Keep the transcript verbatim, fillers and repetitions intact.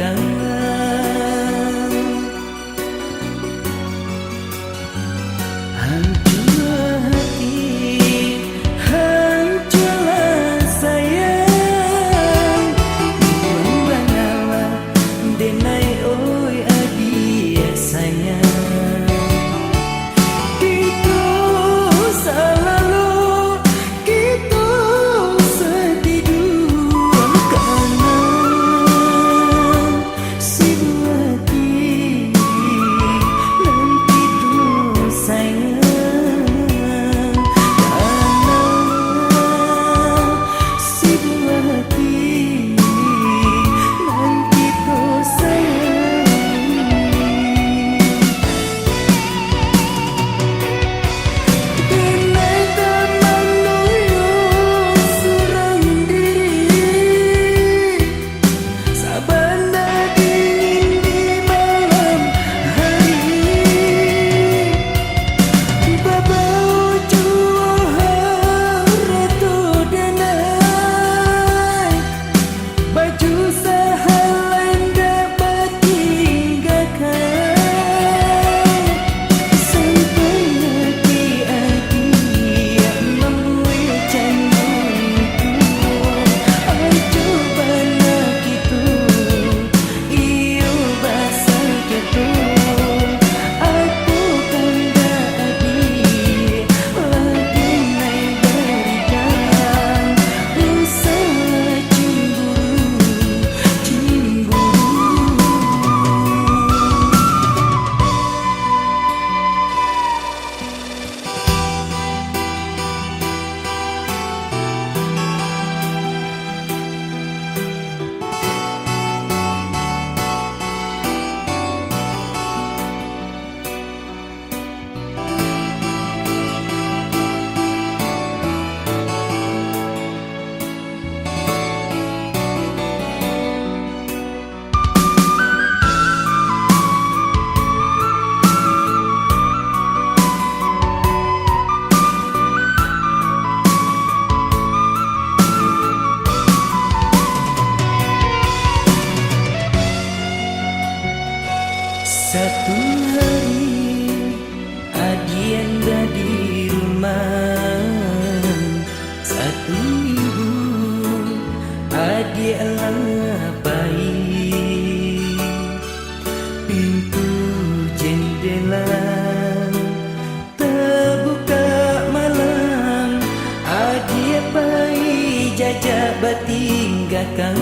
Hancua hati, hancua sayang, buang banawa denai, oi adiak sayang. Kito salalu, kito sadih duo, karano sabuah ati nan kito sayang, karano sabuah ati nan kito sayang. Denai tamanunyo surang diri, sabana dingin di malam hari. Babao juo harato denai, baju sahalai ndak batinggakan. Sampai lagi adiak mambuek cando itu, ajo bana kito, iyo basakik tu. Apo kandak adiak, lah denai barikan, usahlah cimburu, cimburu. Satu hari, adiak indak di rumah. Satu minggu, adiak lah pai. Pintu jendela tabukak malam, adiak pai jajak batinggakan.